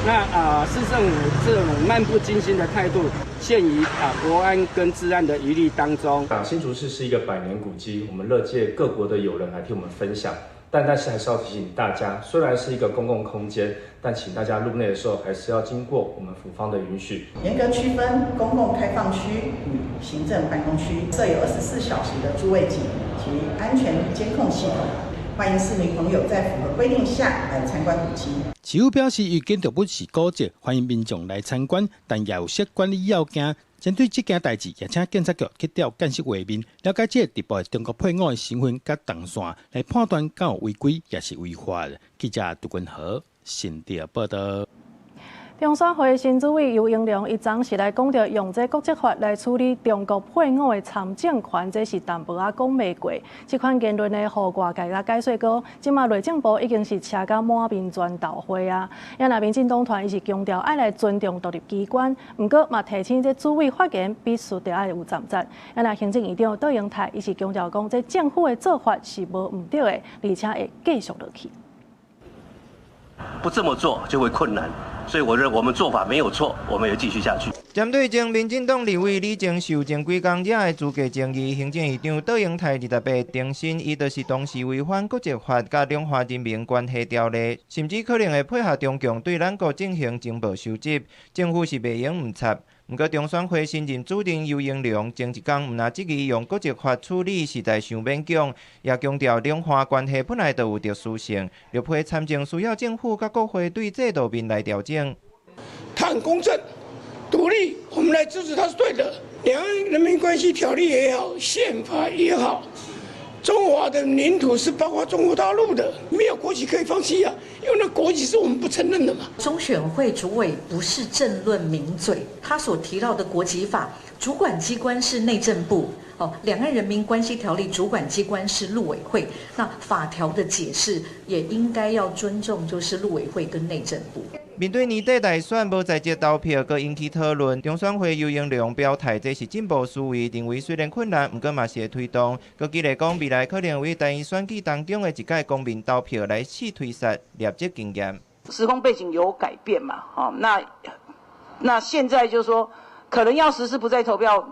那啊，市政府這種漫不經心的態度，陷於啊國安跟治安的疑慮當中。啊，新竹市是一個百年古蹟，我們樂見各國的友人來聽我們分享。但是還是要提醒大家，雖然是一個公共空間，但請大家入內的時候還是要經過我們府方的允許。嚴格區分公共開放區與行政辦公區，設有24小時的駐衛警及安全監控系統，歡迎市民朋友在符合規定下來參觀古蹟。市府表示，伊建築物是古蹟，歡迎民眾來參觀，但也有設管理要件。針對這件代誌，也請警察局去調監視畫面，了解這个直播的中國配偶的身份佮動線，來判斷敢有違規抑是違法。記者杜君和新竹報道。中選會新主委游盈隆，伊昨是來講著用這國籍法來處理中國配偶的參政權，這是淡薄仔講袂過。這款言論呢，予外界來解說講，這馬內政部已經是車甲滿面磚頭灰啊。也若民進黨團伊是強調愛來尊重獨立機關，毋過嘛提醒這主委發言必須著愛有站節。也若行政院長卓榮泰，伊是強調講，這政府的做法是無毋對的，而且會繼續落去。不這麼做就會困難。所以我認為我們做法沒有錯，我們也繼續下去。針對前民進黨立委李鍾受前幾工惹的資格爭議，行政院長卓榮泰28重申，伊就是當時違反國籍法佮兩岸人民關係條例，甚至可能會配合中共對咱國進行情報收集，政府是袂用毋插。毋過中選會新任主任游盈隆前一工毋但質疑用國籍法處理實在傷勉強，也強調兩岸關係本來就有特殊性，綠批參政需要政府佮國會對制度面來調整。他很公正、獨立，我們來支持他是對的。兩岸人民關係條例也好，憲法也好，中華的領土是包括中國大陸的，沒有國籍可以放棄啊，因為那國籍是我們不承認的嘛。中選會主委不是政論名嘴，他所提到的國籍法，主管機關是內政部，哦，《兩岸人民關係條例》主管機關是陸委會，那法條的解釋也應該要尊重，就是陸委會跟內政部。面對年底大選無在籍投票，閣引起討論。中選會游盈隆表態，這是進步思維，認為雖然困難，毋過嘛是會推動。閣舉例講，未來可能為台灣選舉當中的一屆公民投票來試推實履職經驗。時空背景有改變嘛？哦，那現在就是說，可能要實施不在投票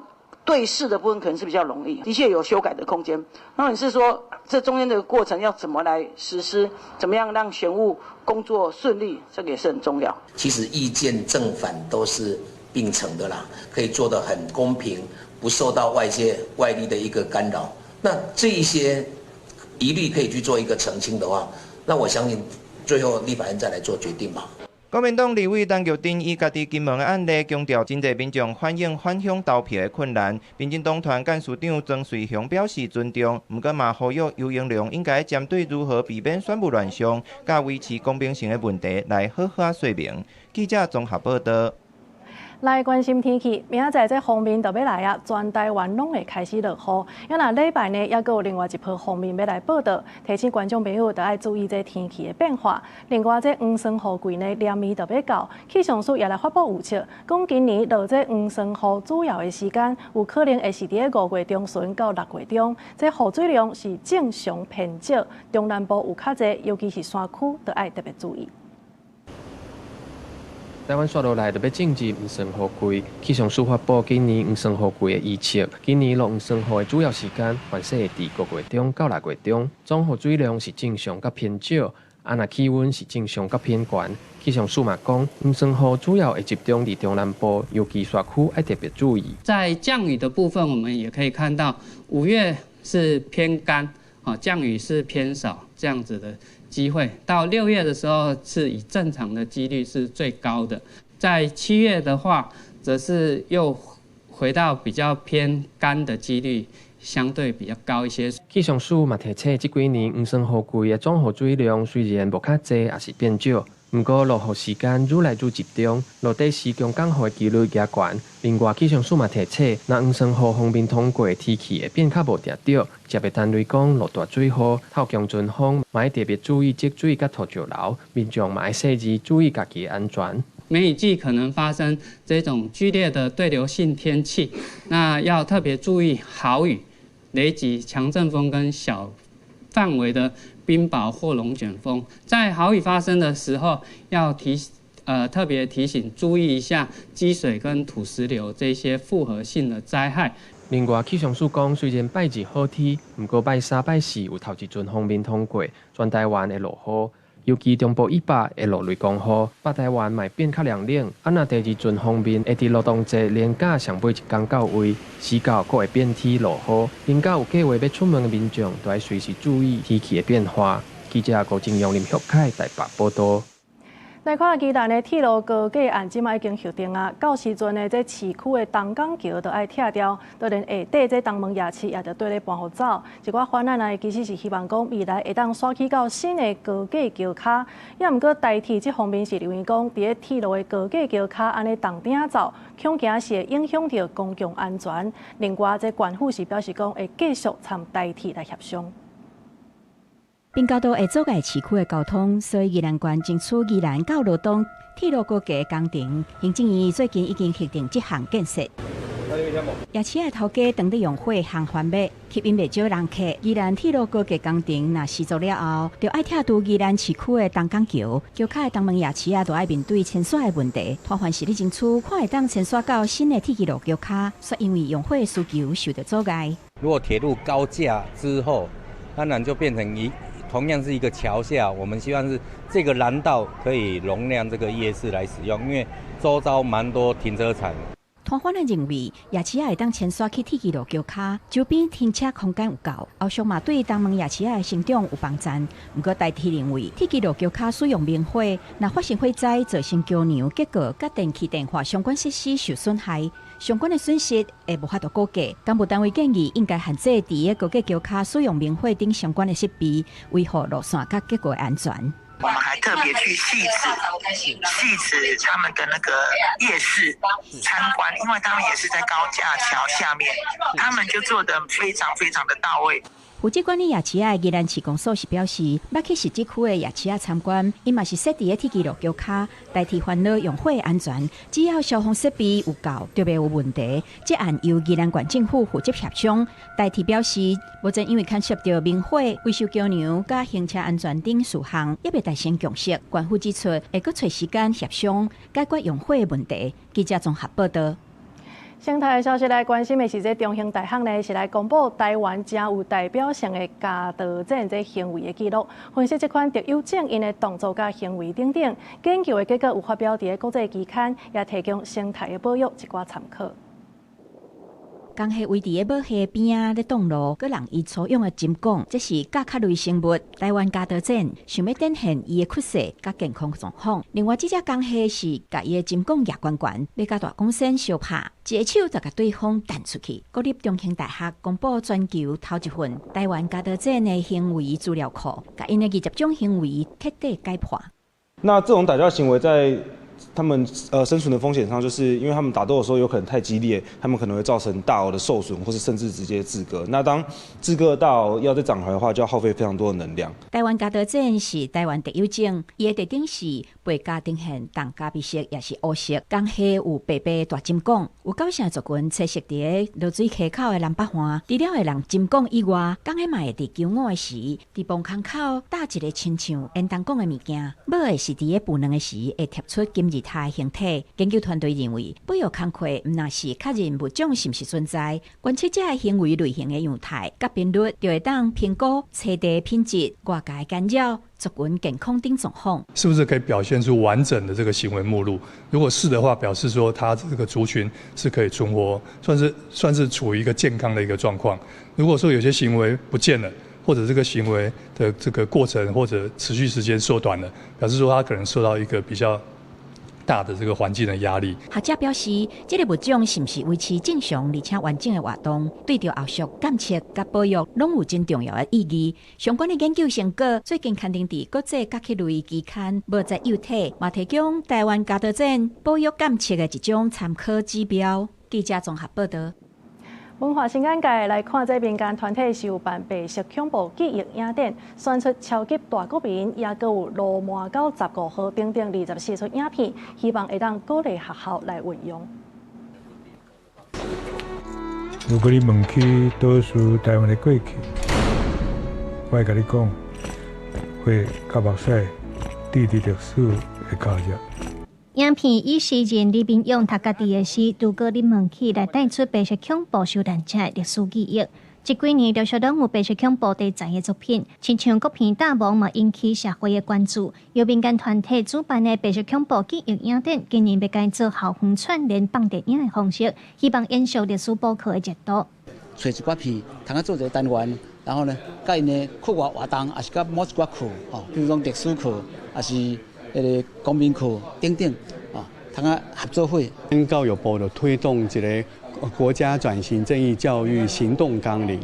對事的部分，可能是比較容易，的確有修改的空間。那你是說，這中間的過程要怎麼來實施？怎麼樣讓選務工作順利？這個也是很重要。其實意見正反都是並存的啦，可以做得很公平，不受到外界外力的一個干擾。那這一些疑慮可以去做一個澄清的話，那我相信最後立法院再來做決定吧。國民黨立委陳玉珍以家己金門的案例強調，真濟民眾反映返鄉投票的困難。民進黨團幹事長曾瑞雄表示尊重，毋過嘛呼籲游盈隆應該針對如何避免選務亂象，佮維持公平性的問題來好好說明。記者綜合報道。來關心天氣，明仔載這鋒面就欲來啊，全台灣攏會開始落雨。啊，若禮拜呢，猶閣有另外一波鋒面欲來報到，提醒觀眾朋友著愛注意這天氣的變化。另外，這黃酸雨季呢，連綿就欲到，氣象署也來發布預測，講今年落這黃酸雨主要的時間，有可能會是佇咧5月中旬到6月中。這雨水量是正常偏少，中南部有較濟，尤其是山區，著愛特別注意。台灣紲落來就欲進入黃酸雨季，氣象署發布今年黃酸雨季的預測。今年落黃酸雨的主要時間，凡勢會佇5月中到6月中，總雨水量是正常佮偏少，啊若氣溫是正常佮偏懸。氣象署嘛講，黃酸雨主要會集中佇中南部，尤其山區愛特別注意。在降雨的部分，我們也可以看到，5月是偏乾，降雨是偏少這樣子的機會，到6月的時候是以正常的幾率是最高的，在7月的話，則是又回到比較偏乾的幾率相對比較高一些。氣象署嘛提醒，這幾年黃酸雨季的總雨水量雖然無較濟，也是變少，毋過落雨時間愈來愈集中，落底時強降雨的幾率加懸。另外，氣象署嘛提醒，若黃酸雨鋒面通過，天氣會變較無定著，特別單雷公落大水雨、透強陣風，嘛愛特別注意積水佮土石流，民眾嘛愛細緻注意家己的安全。梅雨季可能發生這種劇烈的對流性天氣，那要特別注意豪雨、雷擊、強陣風跟小範圍的冰雹或龍捲風。在豪雨發生的時候，要特別提醒注意一下積水跟土石流這些複合性的災害。另外，氣象署講，雖然拜二好天，毋過拜三、拜四有頭一陣鋒面通過，全台灣會落雨，尤其中部以北會落雷公雨，北台灣嘛會變較涼冷。啊，若第二陣鋒面會佇勞動節連假上尾一工到位，時到閣會變天落雨。連假有計劃欲出門的民眾，都愛隨時注意天氣的變化。記者郭正陽、林旭凱台北報道。來看宜蘭的鐵路高架案，這擺已經核定啊。到時陣呢，這市區的東港橋就愛拆掉，當然下底這東門夜市也著綴咧搬予走。一寡翻案呢，其實是希望講未來會當徙去到新的高架橋跤。也毋過台鐵這方面是認為講，佇咧鐵路的高架橋跤按呢動鼎走，恐驚是會影響著公共安全。另外，這縣府是表示講會繼續參台鐵來協商。平交道會阻礙市區的交通，所以宜蘭縣爭取宜蘭到羅東鐵路高架工程，行政院最近已經核定這項建設。夜市的頭家當咧用火烘番麥，吸引袂少人客。宜蘭鐵路高架工程若施作了後，就愛拆除宜蘭市區的東港橋，橋跤的東門夜市啊，就愛面對遷徙的問題。攤販是咧爭取，看會當遷徙到新的鐵路橋跤，卻因為用火的需求受到阻礙。如果鐵路高架之後，當然就變成同樣是一個橋下，我們希望是這個廊道可以容量這個夜市來使用，因為周遭蠻多停車場。攤販的認為，夜市仔會當遷徙去鐵支路橋跤，周邊停車空間有夠，後續嘛對東門夜市仔的成長有幫助。毋過台鐵認為，鐵支路橋跤使用明火，若發生火災造成橋梁結構佮電氣電話相關設施受損害，相關的損失會無法度估計。工務單位建議應該限制佇個高架橋跤使用明火等相關的設備，維護路線佮結構安全。我們還特別去汐止，汐止他們的那個夜市參觀，因為他們也是在高架橋下面，他們就做得非常非常的到位。負責管理夜市仔的宜蘭市公所是表示，欲去汐止區的夜市仔參觀，伊嘛是設佇咧鐵支路橋跤，代替煩惱用火的安全，只要消防設備有夠，就袂有問題。這案由宜蘭縣政府負責協商。代替表示，目前因為牽涉著明火、維修橋梁佮行車安全等事項，猶未達成共識。縣府指出，會閣揣時間協商解決用火的問題。記者綜合報道。生態的消息來關心的是，這中興大學呢是來公布台灣誠有代表性的鵤刀鱔這行為的記錄，分析這款特有種𪜶的動作佮行為等等。研究的結果有發表佇咧國際期刊，也提供生態的保育一寡參考。江蟹圍佇咧母蟹邊仔咧擋路，閣人伊粗勇的針管，這是甲殼類生物台灣鵤刀鱔想欲展現伊的氣勢佮健康狀況。另外，這隻江蟹是共伊的針管攑懸懸，欲佮大公仙相拍，一个手就共對方彈出去。國立中興大學公布全球頭一份台灣鵤刀鱔的行為資料庫，共𪜶的20種行為徹底解破。那這種打架行為在他們生存的風險上，就是因為他們打鬥的時候有可能太激烈，他們可能會造成大螯的受損，或是甚至直接致割。那當致割大螯要再長回來的話，就要耗費非常多的能量。台灣鵤刀鱔是台灣特有種，伊的特徵是背鉸呈現重咖啡色，抑是烏色。江蟹有白白大針管，有九成族群棲息佇咧濁水溪口的南北岸。除了會人針管以外，江蟹嘛會佇求偶的時，佇墓空口搭一个親像煙筒管的物件，母的是佇咧孵卵的時會貼出金字塔的形體。研究團隊認為，保育工課毋但是確認物種是毋是存在，觀測這个行為類型的樣態佮頻率，就會當評估棲地品質、外界干擾、族群健康等狀況。是不是可以表現出完整的這個行為目錄？如果是的話，表示說它這個族群是可以存活，算是處於一個健康的一個狀況。如果說有些行為不見了，或者這個行為的這個過程或者持續時間縮短了，表示說它可能受到一個比較大的這個環境的壓力。學者表示，這个物種是毋是維持正常而且完整的活動，對著後續監測佮保育攏有真重要的意義。相關的研究成果最近刊登佇國際甲殼類期刊《無雜幼體》，嘛提供台灣鵤刀鱔保育監測的一種參考指標。記者綜合報道。文化新眼界來看，這民間團體是有辦白色恐怖記憶影展，選出超級大國民，也閣有鱸鰻狗15號等等24出影片，希望會當鼓勵學校來運用。如果你問起倒數台灣的過去，我會共你講，血佮目屎滴佇歷史的膠頁。影片以詩人李明勇讀家己的詩，如果你問起來帶出白色恐怖受難者的歷史記憶。這幾年陸續攏有白色恐怖題材的作品，親像國片大王嘛引起社會的關注。由民間團體主辦的白色恐怖記憶影展，今年欲改做校園串聯放電影的方式，希望延續歷史補課的熱度。揣一寡片，通啊做一個單元，然後呢，佮𪜶的課外活動，抑是佮某一寡課，吼，比如講歷史課，抑是彼個公民課等等，啊，通啊合做伙。教育部就推動一个國家轉型正義教育行動綱領，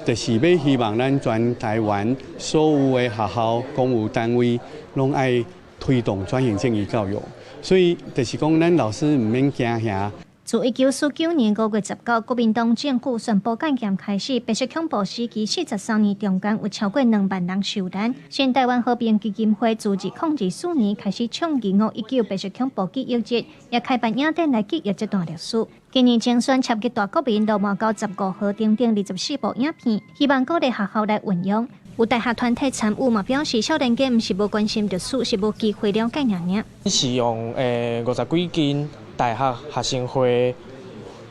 就是欲希望咱全台灣所有的學校、公務單位攏愛推動轉型正義教育，所以就是講，咱老師毋免驚嚇。自1949年5月19，國民黨政府宣布戒嚴開始，白色恐怖時期43年中間有超過2萬人受難。新台灣和平基金會自2024年開始創2519白色恐怖記憶日，也開辦影展來記憶這段歷史。今年精選超級大國民鱸鰻狗15號等等24部影片，希望鼓勵學校來運用。有大學團體參與嘛，表示少年家毋是無關心歷史，是無機會了解爾爾。是用50幾間大學學生會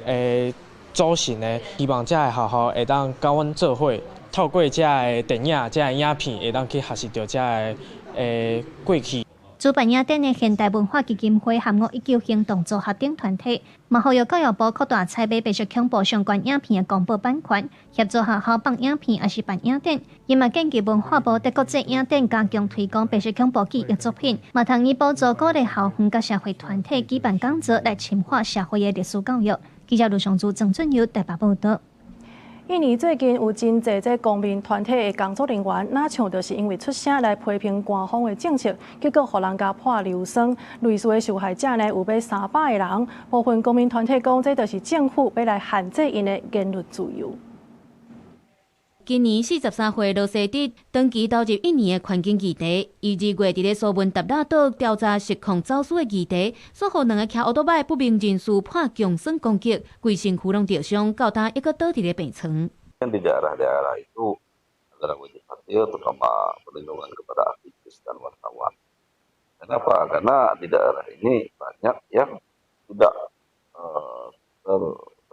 組成的，希望這个學校會當佮阮做伙，透過這个電影、這个影片，會當去學習著這个過去。主辦影展的現代文化基金會和519行動組合等團體，嘛呼籲教育部擴大採買白色恐怖相關影片的公布版權，協助學校放影片抑是辦影展。伊嘛建議文化部佇國際影展加強推廣白色恐怖記憶作品，嘛通以補助鼓勵校園佮社會團體舉辦講座來深化社會的歷史教育。記者盧尚祖、鄭俊佑台北報道。印尼最近有真濟這公民團體的工作人員，若像就是因為出聲來批評官方的政策，結果予人共潑硫酸。類似的受害者呢，有欲300個人。部分公民團體講，這就是政府欲來限制𪜶的言論自由。今年43歲羅西德長期投入印尼的環境議題，伊2月佇咧蘇門答臘島調查錫礦走私的議題，煞予兩个騎歐多擺不明人士潑強酸攻擊，規身軀攏著傷，到今猶閣倒佇咧病床。 Di daerah-daerah itu adalah wajib patuh, terutama perlindungan kepada aktivis dan wartawan. Kenapa? Karena di daerah ini banyak yang tidak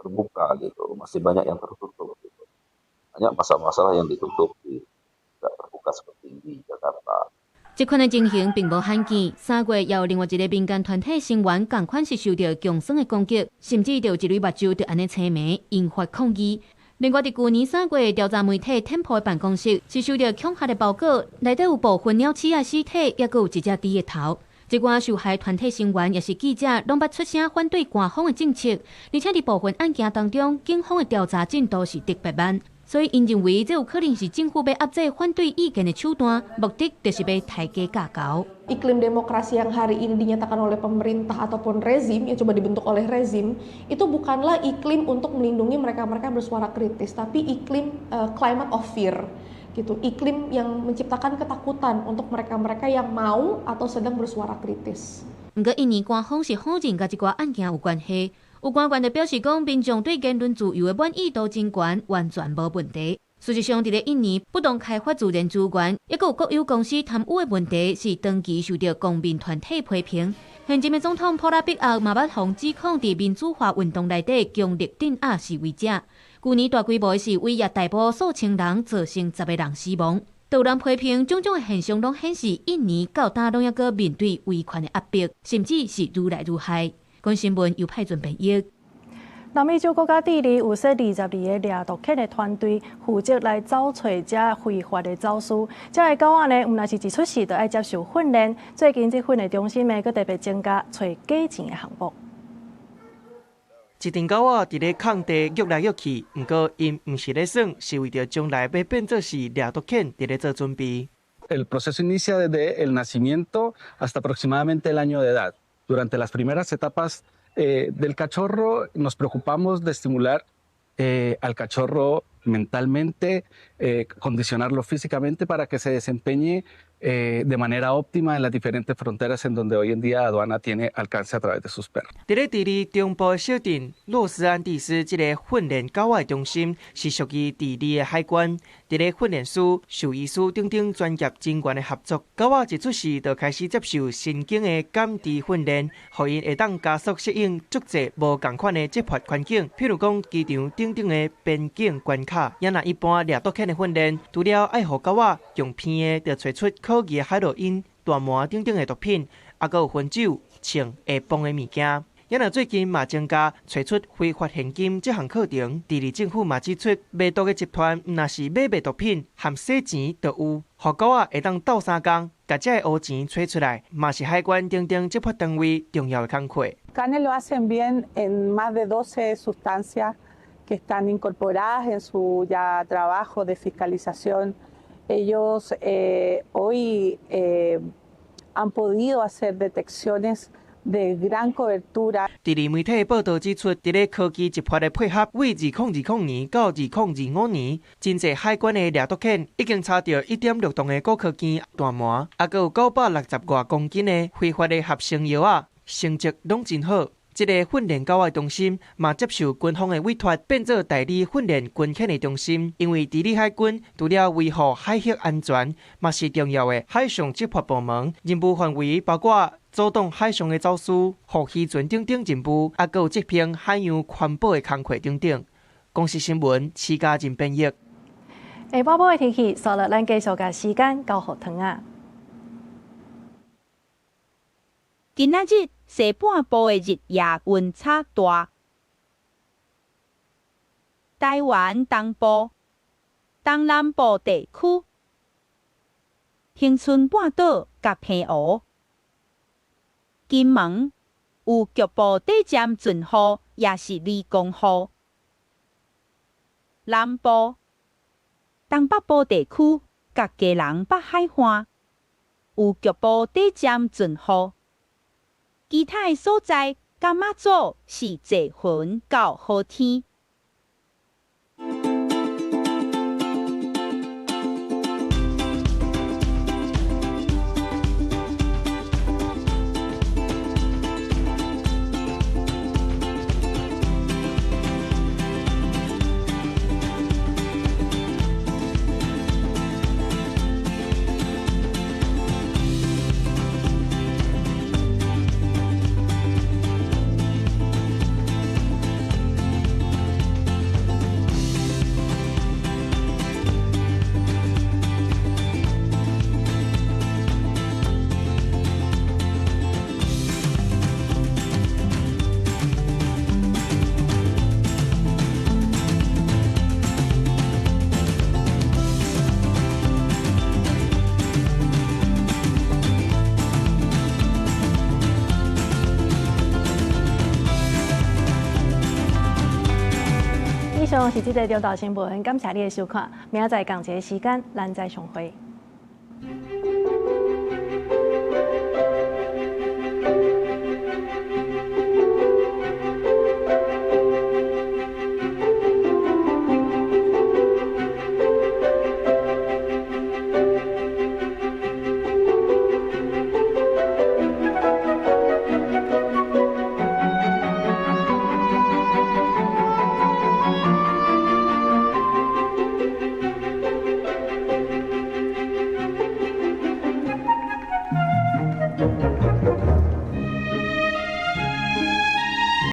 terbuka gitu, masih banyak yang tertutup gitu. Banyak masalah-masalah yang ditutupi, tidak terbuka seperti di Jakarta. 這款的情形並無罕見。3月又有另外一个民間團體成員仝款是受著強酸的攻擊，甚至著一蕊目睭就按呢青盲，引發抗議。另外，佇舊年3月，調查媒體天破的辦公室是收著恐嚇的包裹，內底有部分鳥鼠仔屍體，猶閣有一隻豬的頭。這寡受害團體成員抑是記者，攏捌出聲反對官方的政策，而且佇部分案件當中，警方的調查進度是特別慢。所以，𪜶認為這有可能是政府欲壓制反對意見的手段，目的就是欲刣雞教猴。 Iklim demokrasi yang hari ini dinyatakan oleh pemerintah ataupun rezim yang coba dibentuk oleh rezim itu bukanlah iklim untuk melindungi mereka-mereka yang bersuara kritis, tapi iklim climate of fear gitu, iklim yang menciptakan ketakutan untuk mereka-mereka yang mau atau sedang bersuara kritis. 毋過，印尼官方是否認佮這寡案件有關係。有官員就表示講，民眾對言論自由的滿意度真懸，完全無問題。事實上，佇咧印尼不當開發自然資源，抑閣有國有公司貪污的問題，是長期受著公民團體批評。現任的總統普拉比奧嘛捌予指控佇民主化運動內底強力鎮壓示威者。舊年大規模的示威也逮捕數千人，造成10個人死亡。都有人批評，種種的現象攏顯示印尼到今攏猶閣面對威權的壓迫，甚至是愈來愈害。公視新聞由派准編譯。南美洲國家智利有設22個掠毒犬的團隊，負責來走揣這非法的走私。這个狗仔呢，毋但是一出世就愛接受訓練。最近這訓練中心呢，閣特別增加揣假錢的項目。一陣狗仔佇咧空地躍來躍去，毋過𪜶毋是咧耍，是為著將來欲變做是掠毒犬佇咧做準備。 El proceso inicia desde el nacimiento hasta aproximadamente el año de edad. Durante las primeras etapas del cachorro nos preocupamos de estimular al cachorro mentalmente, condicionarlo físicamente para que se desempeñe de manera óptima en las diferentes fronteras en donde hoy en día aduana tiene alcance a través de sus perros. 佇咧智利中部的小鎮洛斯安第斯，這个訓練狗仔的中心是屬於智利的海關。佇咧訓練師、獸醫師等等專業人員的合作，狗仔一出世就開始接受神經的感知訓練，予𪜶會當加速適應足濟無仝款的執法環境，譬如講機場等等的邊境關卡。也若一般掠毒犬的訓練，除了愛予狗仔用鼻的就揣出可疑的海洛因、大麻等等的毒品，猶閣有薰酒、銃、會爆的物件。也若最近嘛增加揣出非法現金這項課程，智利政府嘛指出，賣毒的集團毋但是買賣毒品，含洗錢都有，予狗仔會當鬥相共，共這个烏錢揣出來，嘛是海關等等執法單位重要的工課。 Canes lo hacen bien en más de 12 sustancias que están incorporadas en su ya trabajo de fiscalización. Ellos hoy han podido hacer detecciones de gran cobertura。智利媒體報導指出，佇咧科技執法的配合，為2020年到2025年，真濟海關的掠毒犬已經查著1.6噸的古柯葉大麻，猶閣有960外公斤的非法的合成藥仔，成績攏真好。這个訓練狗仔中心嘛接受軍方的委託，變做代理訓練軍犬的中心。因為智利海軍除了維護海域安全，嘛是重要的海上執法部門，任務範圍包括阻擋海上的走私、護漁船等等任務，猶閣有執行海洋環保的工課等等。公視新聞，徐家仁編譯。下晡晡的天氣，煞落咱繼續共時間交予糖仔。今仔日西半部的日夜溫差大，台灣東部、東南部地區、恆春半島佮澎湖、金門有局部短暫陣雨，抑是雷公雨。南部、东北部地区佮基隆北海岸有局部短暂阵雨，其他的所在佮马祖是济云到好天。以上是這節中晝新聞，感謝你的收看。明仔載仝一个時間，咱再相會。